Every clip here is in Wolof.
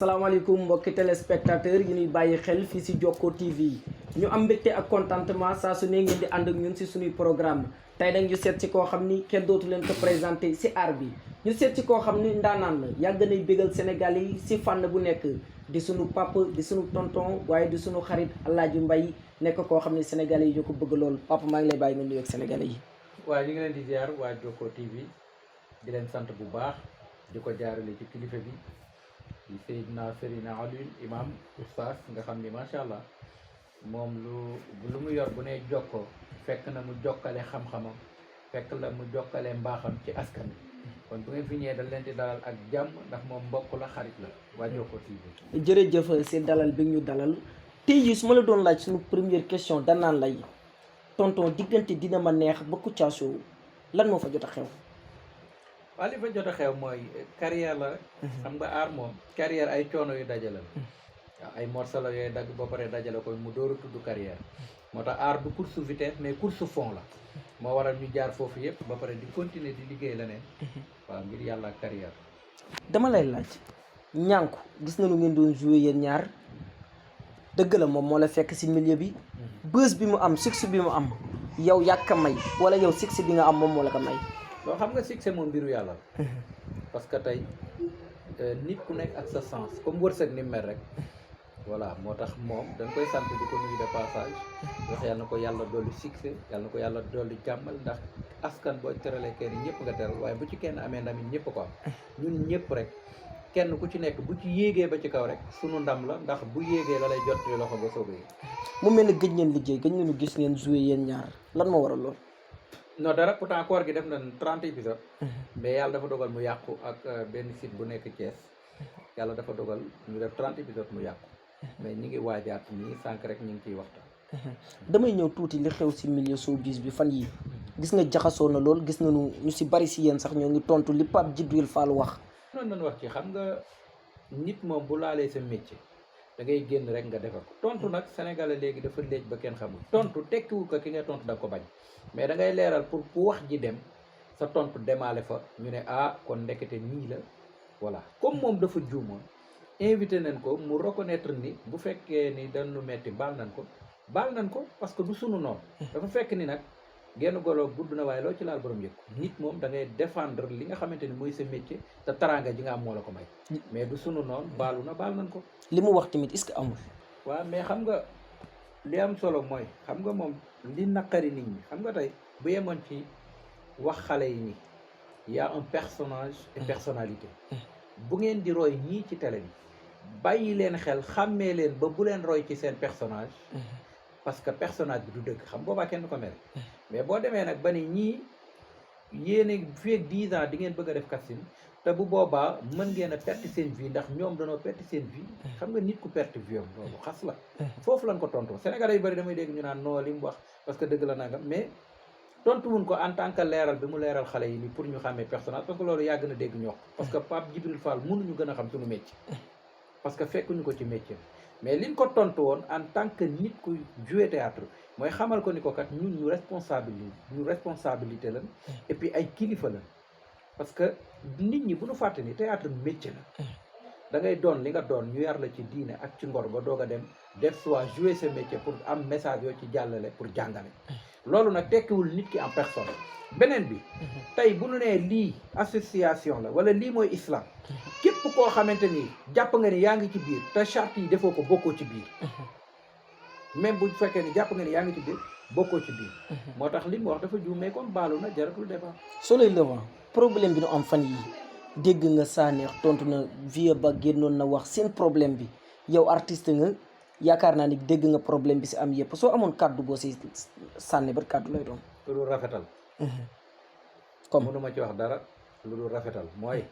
salaamaaleykum mbokki téléspectateur yi ñuy bàyyi xel fii ci Jokko TV ñu am mbégte ak contentement saa su ne ngeen di ànd ak ñun ci suñuy programme tey nag ñu seet ci koo xam ni kenn dootu leen ko présenté ci art bi ñu seet ci koo xam ni ndaanaan la yàgg nay bégal Sénégal yi ci fànn bu nekk di suñu papa di suñu tonton waaye di suñu xarit Alaaji Mbay nekk koo xam ni Sénégalais yi ñoo ko bëgg lool papa maa ngi lay bàyyi nga nuyoog Sénégalais yi. waaw ñu ngi leen di ziar waa Jokko TV di leen sant bu baax di ko jaarale ci kilifa bi di Seydina Serina Alioune imam oustaz nga xam ni macha allah moom lu mu yor bu ne jokko fekk na mu jokkale xam-xamam fekk la mu jokkale mbaaxam ci askan wi kon bu ngeen fi ñëwee dañ leen di dalal ak jàmm ndax moom mbokk la xarit la waa Jokko TV. jërëjëf si dalal bi ñu dalal tey jii su ma la doon laaj suñu première question danaan lay tonton diggante dina ma neex ba Kouthia Show lan moo fa jot a xew. waaw li fa jot a xew mooy carrière la rek. xam nga aar moom carrière ay coono yu dajale la. waaw ay morceaux la yooyu dagg ba pare dajale ko mu door a tudd carrière moo tax aar du course vitesse mais course fond la moo waral ñu jaar foofu yëpp ba pare di continuer di liggéey leneen. waaw ngir yàlla ak carrière. dama lay laaj ñànku gis nañu ngeen doon joué yéen ñaar dëgg la moom moo la fekk ci milieu bi buzz bi mu am succès bi mu am yow yàgg may wala yow succès bi nga am moom moo la ko may. loo xam nga succès moom mbiru yàlla la parce que tey nit ku nekk ak sa sens comme wërsëg ni mel rek voilà moo tax moom dañ koy sant di ko nuyu de passage wax yàlla na ko yàlla dolli succès yàlla na ko yàlla dolli jàmmal ndax askan boo teralee kenn ñëpp nga teral waaye bu ci kenn amee ndam it ñëpp ko am ñun ñëpp rek kenn ku ci nekk bu ci yéegee ba ci kaw rek sunu ndam la ndax bu yéegee la lay jot loxo ba soog a yéeg. mu mel ne gëj ngeen liggéey gëj ngeen gis ngeen joué yéen ñaar lan moo waral lool. non dara pourtant koor gi def na 30 épisodes mais yàlla dafa dogal mu yàqu ak benn site bu nekk Thiès yàlla dafa dogal ñu def 30 épisodes mu yàqu mais ñi ngi waajaat nii sànq rek ñu ngi ciy waxtaan. damay ñëw tuuti li xew ci milieu showbiz bi fan yi gis nga jaxasoo na lool gis nañu ñu ci bari ci yéen sax ñoo ngi tontu li Pape Djibril Fall wax. noonu nañu wax ci xam nga nit moom bu laalee sa métier da ngay génn rek nga defar ko tontu nag sénégalais léegi dafa léej ba kenn xamul tontu tekkiwul ko ki nga tontu da nga ko bañ mais da ngay leeral pour bu wax ji dem sa tontu demaale fa ñu ne ah kon ndekete nii la voilà comme moom dafa juumoon invité nañ ko mu reconnaître ni bu fekkee ni dañu metti baal nañ ko parce que du sunu noonu dafa fekk ni nag genn golo gudd na waaye loo ci laal borom yëg nit moom da ngay défendre li nga xamante ni mooy sa métier te taraanga ji nga am moo la ko may mais du sunu noonu baal nañ ko. li mu wax tamit est-ce que amul. waaw mais xam nga li am solo mooy xam nga moom li naqari nit ñi xam nga tey bu yemoon ci wax xale yi ni y a un personnage et personnalité bu ngeen di roy ñii ci télé bi bàyyi leen xel xàmmee leen ba bu leen roy ci seen personnage parce que personnage bi du dëgg xam boobaa kenn ko mere mais boo demee nag ba ni ñii yéene fii ak 10 ans di ngeen bëgg a def casting te bu boobaa mën ngeen a perte seen vie ndax ñoom danoo perte seen vie xam nga nit ku perte vie am loolu xas la foofu lañ ko tontoo Sénégalais yu bëri damay dégg ñu naan non li mu wax parce que dëgg la nangam mais tontuwuñ ko en tant que leeral bi mu leeral xale yi nii pour ñu xàmmee personnage parce que loolu yàgg na dégg ñu wax parce que Pape Djibril Fall mënuñu gën a xam suñu métier parce que fekkuñu ko ci métier mais liñ ko tontu woon en tant que nit ku jouer théâtre mooy xamal ko ni ko kat ñun ñu responsabilité lan et puis ay kilifa lan parce que nit ñi bu ñu fàtte ni théâtre métier la da ngay doon li nga doon ñu yar la ci diine ak ci ngor ba doog a dem def soit jouer ce métier pour am message yoo ci jàllale pour jàngale loolu nag tekkiwul nit ki en personne beneen bi tey bu ñu nee lii association la wala lii mooy islam képp koo xamante ni jàpp nga ni yaa ngi ci biir te charte yi defoo ko bokkoo ci biir même bu fekkee ni jàpp nga ni yaa ngi ci biir bokkoo ci biir moo tax li mu wax dafa juum mais comme baalu na jaratul débat. Soleil Levant problème bi nu am fan yi dégg nga Sanekh tontu na Vieux Ba génnoon na wax seen problème bi yow artiste nga yaakaar naa ni dégg nga problème bi ci am yëpp soo amoon kàddu boo ci sànni ba kàddu lay doon. lu dul rafetal. comme mënuma ci wax dara lu dul rafetal mooy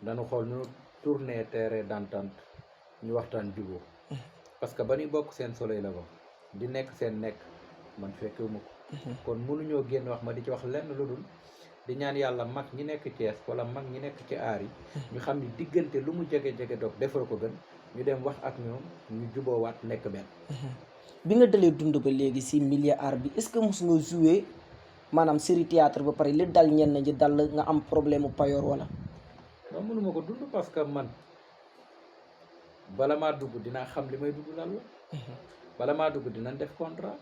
dañu xool ñu tourner terrain d'entente ñu waxtaan jubóo parce que ba ñuy bokk seen Soleil Levant di nekk seen nekk man fekkewuma ko kon mënuñoo génn wax ma di ci wax lenn lu dul di ñaan yàlla mag ñi nekk Thiès wala mag ñi nekk ci aar yi ñu xam ni diggante lu mu jege-jege doog defal ko gën ñu dem wax ak ñoom ñu juboowaat nekk benn. bi nga dalee dund ba léegi ci milieu art bi est-ce que mos nga jouer maanaam série théâtre ba pare li dal ñenn ñi dal nga am problème mu payoor wala. non mënuma ko dund parce que man bala maa dugg dinaa xam li may dugg lan la bala maa dugg dinañ def contrat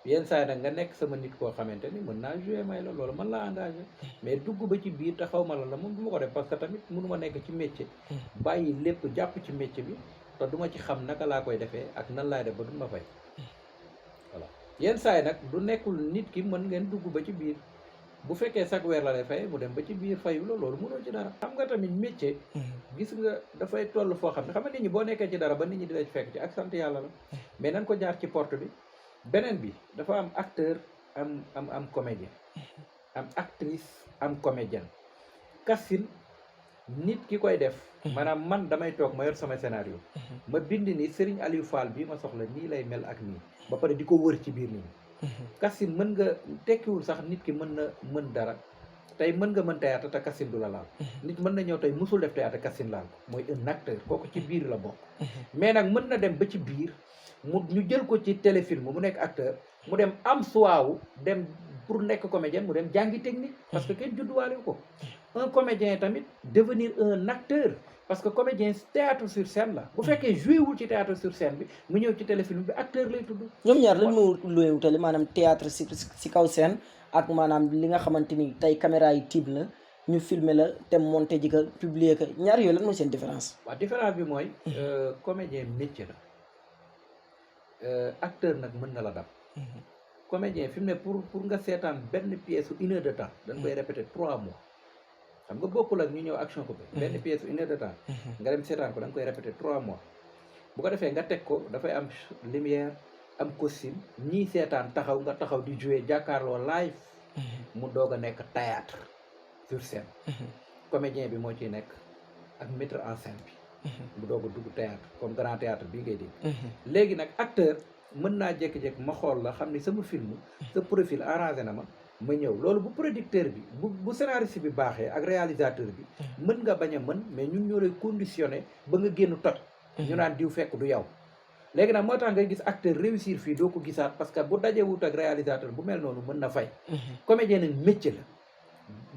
yenn saa yi nag nga nekk sama nit koo xamante ni mën naa jouer may la loolu mën laa engagé mais dugg ba ci biir te xaw ma la moom du ma ko def parce que tamit mënu ma nekk ci métier bàyyi lépp jàpp ci métier bi te du ma ci xam naka laa koy defee ak nan laay def ba du ma fay voilà yenn saa yi nag du nekkul nit ki mën ngeen dugg ba ci biir bu fekkee chaque weer la lay fay mu dem ba ci biir fayu la loolu mënoo ci dara xam nga tamit métier gis nga dafay toll foo xam ne xam nga nit ñi boo nekkee ci dara ba nit ñi di la ci fekk ci ak sant yàlla la mais nan ko jaar ci porte bi beneen bi dafa am acteur am comédien am actrice am comédienne casting nit ki koy def maanaam man damay toog ma yor sama scénario ma bind ni Serigne Aliou Fall bii ma soxla nii lay mel ak nii ba pare di ko wër ci biir nit ñi casting mën nga tekkiwul sax nit ki mën na mën dara tey mën nga mën théâtre te casting du la laal nit mën na ñëw tey musul def théâtre casting laal ko mooy un acteur kooku ci biir la bokk mais nag mën na dem ba ci biir mu ñu jël ko ci téléfilm mu nekk acteur mu dem am suwaawu dem pour nekk comédien mu dem jàngi technique parce que kenn judduwaale ko un comédien tamit devenir un acteur parce que comédien théâtre sur scène la bu fekkee joué wul ci théâtre sur scène bi mu ñëw ci téléfilm bi acteur lay tudd ñoom ñaar lan moo luy wutale maanaam théâtre si kaw scène ak maanaam li nga xamante ni tey caméra yi tiib la ñu filmer la te monté ji ko publier ko ñaar yooyu lan mooy seen différence waaw différence bi mooy comédien métier la acteur nag mën na la dab comédien fi mu ne pour nga seetaan benn pièce su 1 heure de temps dañ koy répéter 3 mois xam nga bokkul ak ñu ñëw action ko benn pièce su 1 heure de temps nga dem seetaan ko da nga koy répéter 3 mois bu ko defee nga teg ko dafay am lumière am costume ñii seetaan taxaw nga taxaw di jouer jàkkaarloo live mu doog a nekk théâtre sur scène comédien bi moo ciy nekk ak metteur en scène bi mu doog a dugg théâtre comme grand théâtre bii ngay dégg léegi nag acteur mën naa jékki-jékki ma xool la xam ni sama film sa profil arrangé na ma ñëw loolu bu producteur bi bu scénariste bi baaxee ak réalisateur bi mën nga bañ a mën mais ñun ñoo lay conditionné ba nga génn toj ñu naan diw fekk du yow léegi nag moo tax ngay gis acteur réussir fii doo ko gisaat parce que bu dajee wut ak réalisateur bu mel noonu mën na fay comédien nag métier la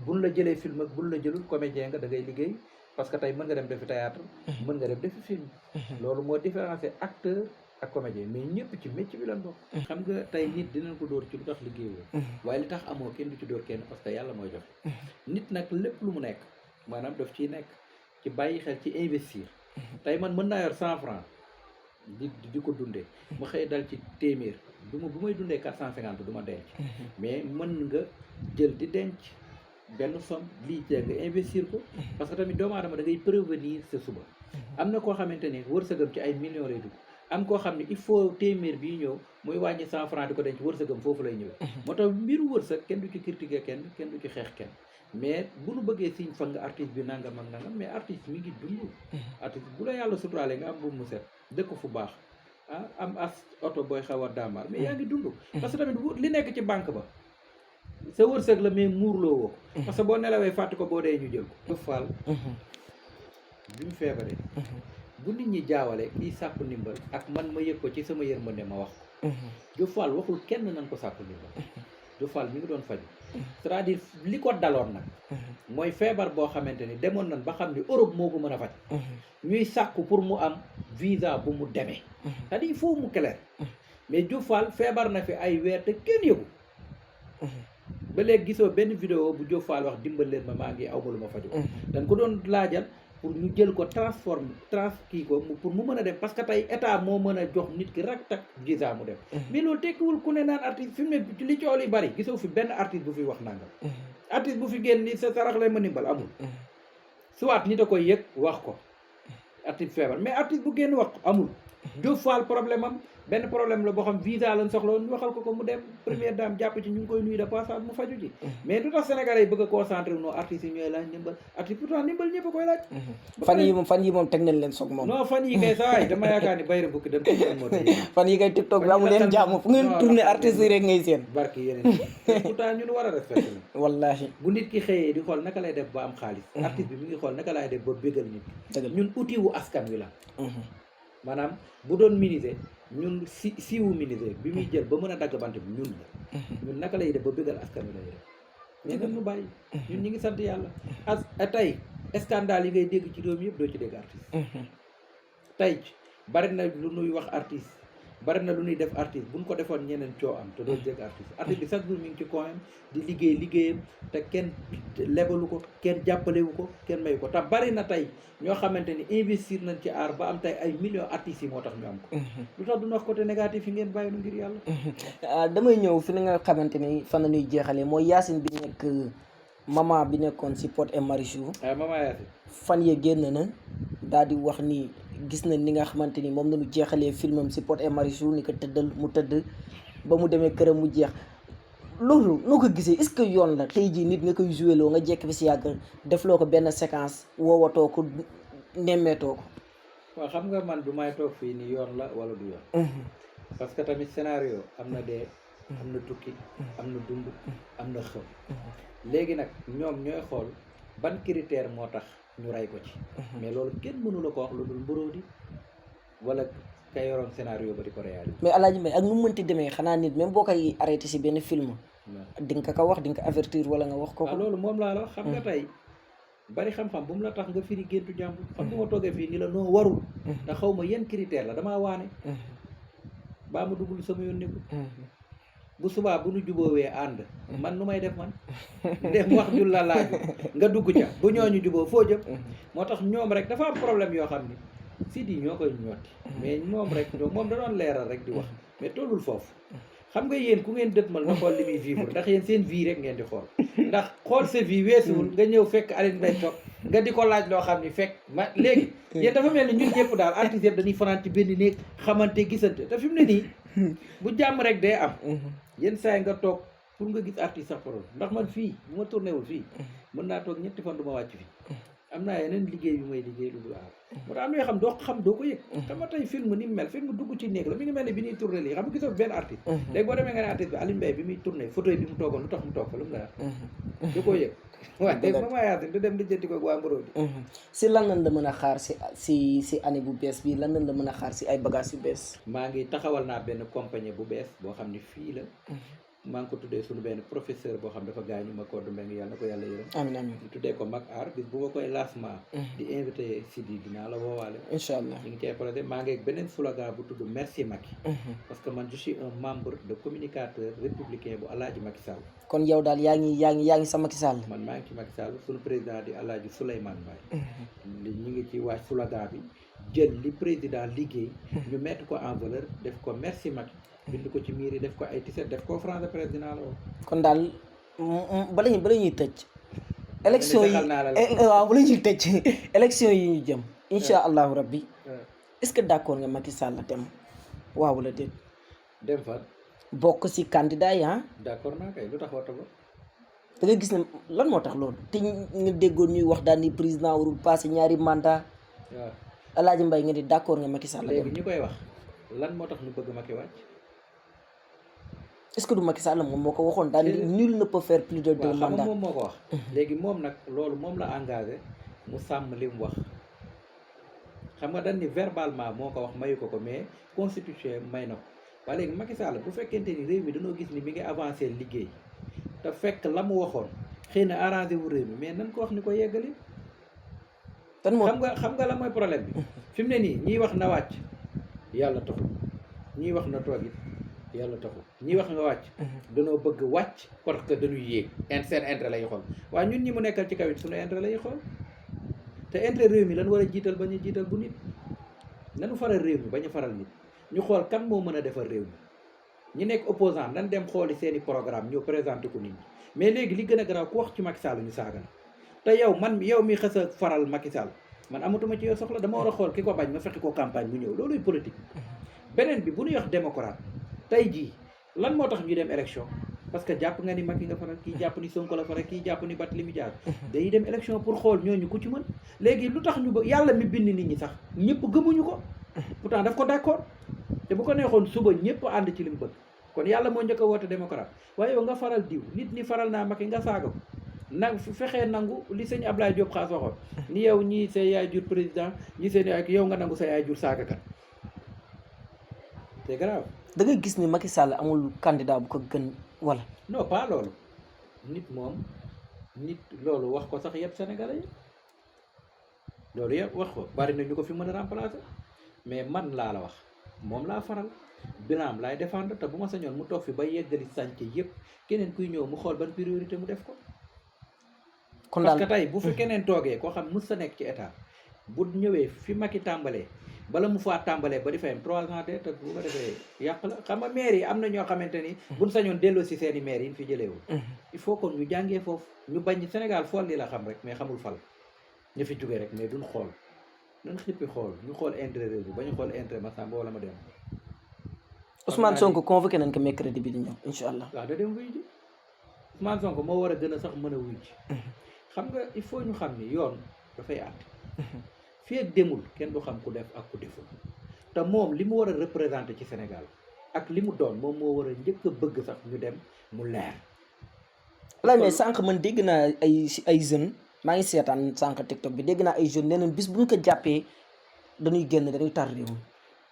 buñ la jëlee film ak buñ la jëlul comédien nga da ngay liggéey parce que tey mën nga dem defi théâtre mën nga dem defi film loolu moo différencier acteur ak comédien mais ñëpp ci métier bi lan bokk xam nga tey nit dinañ ko dóor ci lu tax liggéeyoo waaye li tax amoo kenn du ci dóor kenn parce que yàlla mooy joxe nit nag lépp lu mu nekk maanaam daf ciy nekk ci bàyyi xel ci investir tey man mën naa yor 100 francs di ko dundee ma xëy dal ci téeméer bu may dundee 450 du ma denc mais mën nga jël di denc benn somme lii jee nga investir ko parce que tamit doomu aadama da ngay prévenir sa suba am na koo xamante ni wërsëgam ci ay millions lay dugg am koo xam ne il faut téeméer bii ñëw muy wàññi 100 francs di ko denc wërsëgam foofu lay ñëwee moo tax mbiru wërsëg kenn du ci critiquer kenn du ci xeex kenn mais bu nu bëggee siñ fa nga artiste bi nangam ak nangam mais artiste mi ngi dund artiste bu la yàlla suturaale nga am bu mu set dëkk fu baax am as oto booy xaw a daamaar mais yaa ngi dund parce que tamit li nekk ci banque ba sa wërsëg la mais muurloo woo ko parce que boo nelawee fàtte ko boo dee ñu jël ko Fall bi mu feebaree bu nit ñi jaawale kii sàkku ndimbal ak man ma yëg ko ci sama yërmande ma wax ko Diop Fall waxul kenn nan ko sàkku ndimbal Diop Fall mi ngi doon faju c'est-à-dire li ko daloon nag mooy feebar boo xamante ni demoon nañ ba xam ni Europe moo ko mën a faj ñuy sàkku pour mu am visa bu mu demee c'est-à-dire il faut mu clair mais Diop Fall feebar na fi ay weer te kenn yëgu ba léegi gisoo benn vidéo bu Diop Fall wax dimbal leen ma maa ngi aw ma lu ma faju dañ ko doon laajal pour ñu jël ko kii ko pour mu mën a dem parce que tey état moo mën a jox nit ki rak tak visa mu dem mais loolu tekkiwul ku ne naan artiste fi mu ne li coow li bari gisoo fi benn artiste bu fi wax nangam artiste bu fi génn ni sa sarax lay ma ndimbal amul soit nit a koy yëg wax ko artiste feebar mais artiste bu génn wax ko amul Diop Fall problème am benn problème la boo xam visa lañ soxla woon ñu waxal ko mu dem première dame jàpp ci ñu ngi koy nuyu de passage mu faju ci mais du tax Sénégalais yi bëgg a concentré wu non artistes yi ñooy laaj ndimbal artiste pourtant ndimbal ñëpp a koy laaj fan yi moom teg nañ leen soog moom non fan yi kay sawaay dama yaakaar ni bayra bukki dañ ko moo fan yi kay TikTok bi amu leen jàmm fu ngeen tourné artistes yi rek ngay seen barki yeneen pourtant ñun war a respecté na wallahi bu nit ki xëyee di xool naka lay def ba am xaalis artiste bi mi ngi xool naka lay def ba bégal nit ñun outil wu askan wi la maanaam bu doon miniser ñun siiwu miniser bi muy jël ba mën a dagg bant bi ñun la ñun naka lay def ba bëggal askan wi lay def mais nag ñu bàyyi ñun ñi ngi sant yàlla tey scandale yi ngay dégg ci réew mi yëpp doo ci dégg artiste tey bari na lu nuy wax artiste bari na lu ñuy def artiste buñ ko defoon ñeneen coo am te doon dégg artiste bi chaque jour mi ngi ci coin di liggéeyam te kenn lebalu ko kenn jàppalewu ko kenn mayu ko te bari na tey ñoo xamante ni investir nañ ci art ba am tey ay millions artistes yi moo tax ñu am ko lu tax duñ wax côté négatif yi ngeen bàyyi nu ngir yàlla damay ñëw fi nga xamante ni fan la ñuy jeexalee mooy Yacine bi nekk maman bi nekkoon si Pod et Marichou maman Yacine fan ye génn na daal di wax ni gis na ni nga xamante ni moom nañu jeexalee filmam si Pod et Marichou ni ko tëddal mu tëdd ba mu demee këram mu jeex loolu noo ko gisee est-ce que yoon la tey jii nit nga koy joué loo nga jekk fi si yàgg def loo ko benn séquence woowatoo ko nemmeetoo ko waaw xam nga man du may toog fii ni yoon la wala du yoon parce que tamit scénario am na dee am na tukki am na dund am na xëm léegi nag ñoom ñooy xool ban critère moo tax ñu rey ko ci mais loolu kenn mënu la ko wax lu dul mburóodi wala ka yoroon scénario ba di ko réaliser mais Alaaji Mbaye ak nu mu mënti demee xanaa nit même boo koy arrêté si benn film di nga ko wax di nga ko avertir wala nga wax ko loolu moom laa la wax xam nga tey bari xam-xam bu mu la tax nga firi géntu jàmbur xam bu ma toogee fii ni la noo warul te xaw ma yenn critère la damaa waane baa ma duggul sama yoon nekku bu subaa bu nu juboowee ànd man nu may def man dem wax jul la laaju nga dugg ca bu ñooñu juboo foo jëm moo tax ñoom rek dafa am problème yoo xam ni Sidi ñoo koy ñotti mais moom rek moom da doon leeral rek di wax mais tollul foofu xam nga yéen ku ngeen dëtmal nga xool li muy vivre ndax yéen seen vie rek ngeen di xool ndax xool sa vie weesuwul nga ñëw fekk Aline Mbaye toog nga di ko laaj loo xam ni fekk ma léegi yéen dafa mel ni ñun ñëpp daal artistes yëpp dañuy fanaan ci benn néeg xamante gisante te fi mu ne nii bu jàmm rek day am yenn saa yi nga toog pour nga gis artiste sax problème ndax man fii bu ma tourné wul fii mën naa toog ñetti fan du ma wàcc fii am naa yeneen liggéey yu may liggéey lu dul aar moo tax am na yoo xam doo ko yëg xam nga tey film ni mu mel film dugg ci néeg la mi ngi mel ne bi ñuy tourné lii xam nga gisoo benn artiste léegi boo demee nga ne artiste bi Aline Mbaye bi muy tourné photo bi mu toogoon lu tax mu toog fa lu mu nga wax du ko yëg waaw dégg Mama Yacine du dem di jënti ko waa Mborodi si lan lañ la mën a xaar si année bu bees bi lan lañ la mën a xaar si ay bagages yu bees maa ngi taxawal naa benn compagnie bu bees boo xam ne fii la maa ngi ko tuddee suñu benn professeur boo xam dafa gaañu ma ko Mbengue yàlla na ko yàlla yërëm amiin amiin ñu tuddee ko Mag Art bis bu ma koy lancement di invité Sidi dinaa la woowaale incha allah ñu ngi cee projet maa ngi ak beneen slogan bu tudd merci Macky parce que man je suis un membre de communicateur républicain bu Alaaji Macky Sall kon yow daal yaa ngi sa Macky Sall man maa ngi ci Macky Sall suñu président di Alaaji Souleymane Mbaye li ñu ngi ci waaj slogan bi jël li président liggéey ñu mettre ko en valeur def ko merci Macky bind ko ci miir yi def ko ay tiset def conférence de presse dinaa la woon kon daal bala ñuy tëj élection yi waaw bala ñuy tëj élection yi ñu jëm insha allahu rabbi est-ce que d'accord nga Macky Sall dem waaw wala déet dem fa bokk si candidat yi d'accord naa kay lu tax wata ba da nga gis ne lan moo tax loolu te nga déggoon ñuy wax daal ni président warul passé ñaari mandat waaw Alaaji Mbaye nga di d'accord nga Macky Sall dem léegi ñu koy wax lan moo tax ñu bëgg Macky wàcc est-ce que du Macky Sall moom moo ko waxoon daal ni nul ne peut faire plus de 2 mandats moom moo ko wax léegi moom nag loolu moom la engagé mu sàmm li mu wax xam nga dañ ni verbalement moo ko wax mayu ko mais constitution may na ko waaye léegi Macky Sall bu fekkente ni réew mi dañoo gis ni mi ngi avancé liggéey te fekk la mu waxoon xëy na arrangé wu réew mi mais nan ko wax ni ko yeggali xam nga la mooy problème bi fi mu ne nii ñiy wax na wàcc yàlla taxul ñiy wax na toog it yàlla taxul ñiy wax nga wàcc danoo bëgg wàcc parce que dañuy yéeg seen intérêt lay xool waaye ñun ñi mu nekkal ci kaw it suñu intérêt lay xool te intérêt réew mi lan war a jiital ba ñu jiital bu nit nanu faral réew mi ba ñu faral nit ñu xool kan moo mën a defar réew mi ñi nekk opposant nan dem xooli seeni programme ñoo présenté ko nit ñi mais léegi li gën a garaaw ku wax ci Macky Sall ñu saaga la te yow mi xës a faral Macky Sall man amatuma ci yow soxla dama war a xool ki ko bañ ma fexe ko campagne mu ñëw looluy politique beneen bi bu ñuy wax démocrate tey jii lan moo tax ñu dem élection parce que jàpp nga ni Macky nga faral kii jàpp ni Sonko la faral kii jàpp ni Barthélémy Dias dañuy dem élection pour xool ñooñu ku ci mën léegi lu tax ñu ba yàlla mi bind nit ñi sax ñëpp gëmuñu ko pourtant daf ko d'accord te bu ko neexoon suba ñëpp ànd ci li mu bëgg kon yàlla moo njëkk a woote démocrate waaye yow nga faral diw nit ñi faral naa Macky nga saaga ko nag fexee nangu li sëñ Ablaye Diop xaas waxoon ni yow ñii sa yaay jur président ñii seen yaay yow nga nangu sa yaay jur saagakat c'est grave. da nga gis ni Macky Sall amul candidat bu ko gën wala. non pas loolu nit moom nit loolu wax ko sax yëpp Sénégalais yi loolu yëpp wax ko bari na ñu ko fi mën a remplacer mais man laa la wax moom laa faral bilan laay défendre te bu ma sañoon mu toog fi ba yeggali sànce yëpp keneen kuy ñëw mu xool ban priorité mu def ko. kon parce daal que tey bu fi keneen toogee koo xam mës sa nekk ci état bu ñëwee fi Macky tàmbalee bala mu faa tàmbalee ba di fayam 3 ans de te bu ko defee yàq la xam nga maire yi am na ñoo xamante ni buñ sañoon delloo si seeni maire yi ñu fi jëleewul il faut kon ñu jàngee foofu ñu bañ Sénégal fool li la xam rek mais xamul fal ñu fi jógee rek mais duñ xool nañ xippi xool ñu xool intérêt réew bi ba ñu xool intérêt ma sàmba wala ma dem Ousmane Sonko convoqué nañ ko mercredi bi di ñëw incha allah. waaw da dem wuy ji Ousmane Sonko moo war a gën a sax mën a wuy ji xam nga il faut ñu xam ni yoon dafay àtt fii ak demul kenn du xam ku def ak ku deful te moom li mu war a représenté ci Sénégal ak li mu doon moom moo war a njëkk a bëgg sax ñu dem mu leer. walaay mais sànq man dégg naa ay jeunes maa ngi seetaan sànq TikTok bi dégg naa ay jeunes nee nañ bis bu ñu ko jàppee dañuy génn dañuy tar réew mi.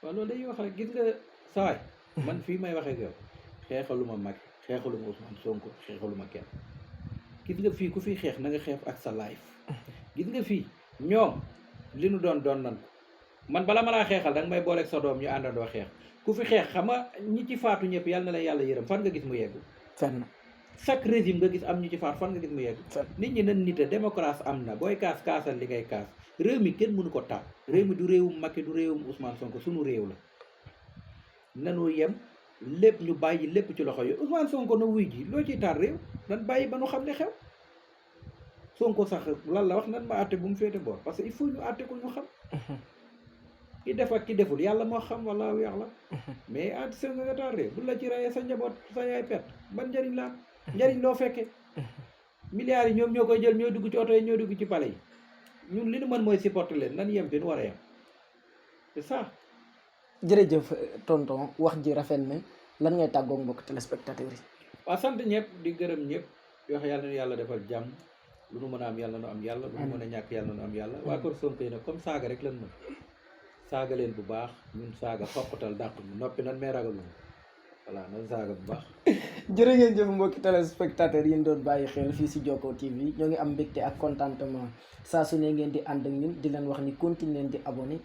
waaw loolu dañuy wax rek gis nga sawaay man fii may waxee yow xeexaluma Macky xeexaluma Ousmane Sonko xeexaluma kenn gis nga fii ku fi xeex na nga xeex ak sa life gis nga fii ñoom li nu doon nan ko man bala ma laa xeexal danga may booleeg sa doom ñu àndandoo xeex ku fi xeex xam nga ñi ci faatu ñëpp yàlla na la yàlla yërëm fan nga gis mu yegg fenn chaque régime nga gis am ñu ci faatu fan nga gis mu yegg nit ñi nan nit a démocratie am na booy kaas kaasal li ngay kaas réew mi kenn mënu ko taal réew mi du réewum Macky du réewum Ousmane Sonko sunu réew la nanu yem lépp ñu bàyyi lépp ci loxo yi Ousmane Sonko na wuy ji loo ciy taal réew nan bàyyi ba nu xam ne xew Sonko sax lan la wax nan ma àtte bu mu féete boor parce que il faut ñu àtte ko ñu xam ki def ak ki deful yàlla moo xam wala yàlla mais àtte seen nga taal réew bu la ci rayee sa njaboot sa yaay pet ban njëriñ la am njëriñ loo fekkee milliards yi ñoom ñoo koy jël ñoo dugg ci oto yi ñoo dugg ci palais yi ñun li nu mën mooy supporter leen nan yem fi nu war a yem c'est ça. jërëjëf tonton wax ji rafet na lan ngay tàggoog mbokk téléspectateurs yi. waaw sant ñëpp di gërëm ñëpp yoo xam yàlla na yàlla defal jàmm lu nu mën a am yàlla nu am yàlla lu nu mën a ñàkk yàlla nu am yàlla waa kër Sonko yi nag comme saaga rek lan mën saaga leen bu baax ñun saaga xoqatal dàq ñu noppi nan may ragal voilà nan saaga bu baax. jërë ngeen jëf mbokki téléspectateurs yi doon bàyyi xel fii si Jokko TV ñoo ngi am mbégte ak contentement saa su ne ngeen di ànd ak ñun di leen wax ni continuer leen di abonné